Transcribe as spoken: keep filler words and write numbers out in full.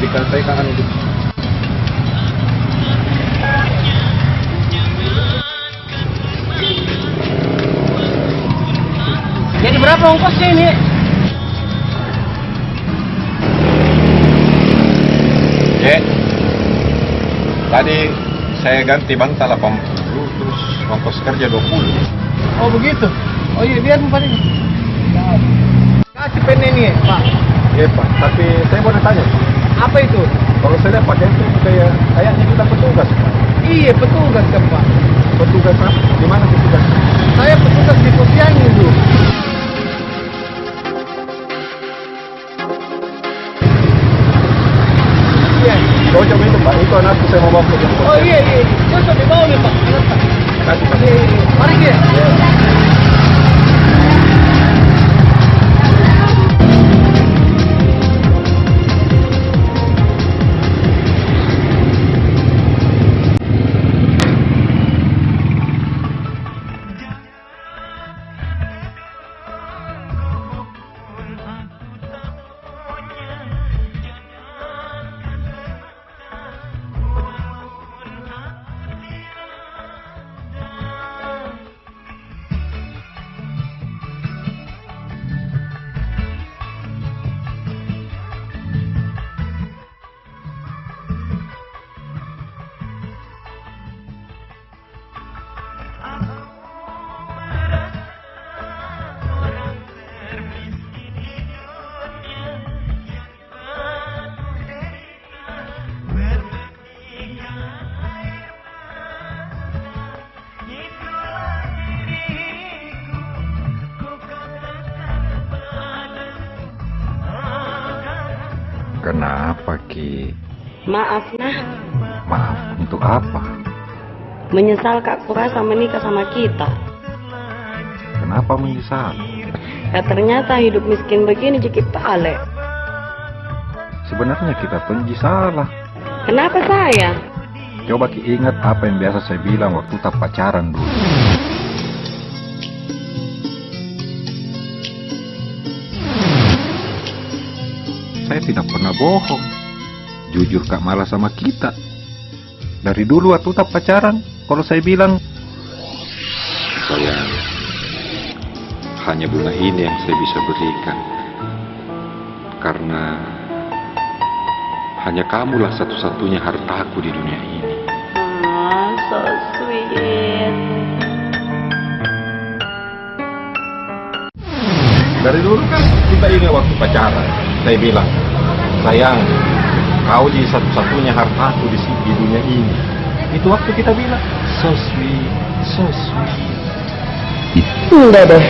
Selesaikan anu dulu. Jadi berapa ongkosnya ini? Ye, tadi saya ganti bantal delapan puluh, terus ongkos kerja dua puluh. Oh, begitu? Oh iya, biar empat ini. Kasih penne ini, Pak. Iya, Pak. Tapi saya boleh tanya, Pak? Apa itu? Kalau saya lihat pakai itu kayak, kayaknya kita petugas, Pak. Iya, petugas kan, Pak. Petugas apa? Di mana petugas? Saya petugas di posyandu. Iya. Cocok itu, Pak. Itu anakku, saya mau bawa ke rumah. Oh, iya, iya. Cocok dibawa nih, Pak. Ayo, Pak. Makasih, Pak. Iya, iya. Mari, Ki. Iya. Kenapa, Ki? Maaf, nah. Maaf untuk apa? Menyesal ka kurasa menikah sama kita. Kenapa menyesal? Ya, ternyata hidup miskin begini ji ki pale. Sebenarnya kita pun ji salah. Kenapa saya? Coba ki ingat apa yang biasa saya bilang waktu ta pacaran dulu. Saya tidak pernah bohong. Jujur ka malah sama kita. Dari dulu waktu ta pacaran, kalau saya bilang, "Sayang, hanya bunga ini yang saya bisa berikan. Karena hanya kamulah satu-satunya hartaku di dunia ini." Ah, so sweet. Dari dulu kan kita ingat waktu pacaran, saya bilang, "Sayang, kau ji satu-satunya hartaku di si-, di dunia ini." Itu waktu kita bilang, "So sweet, so sweet." Enggak deh.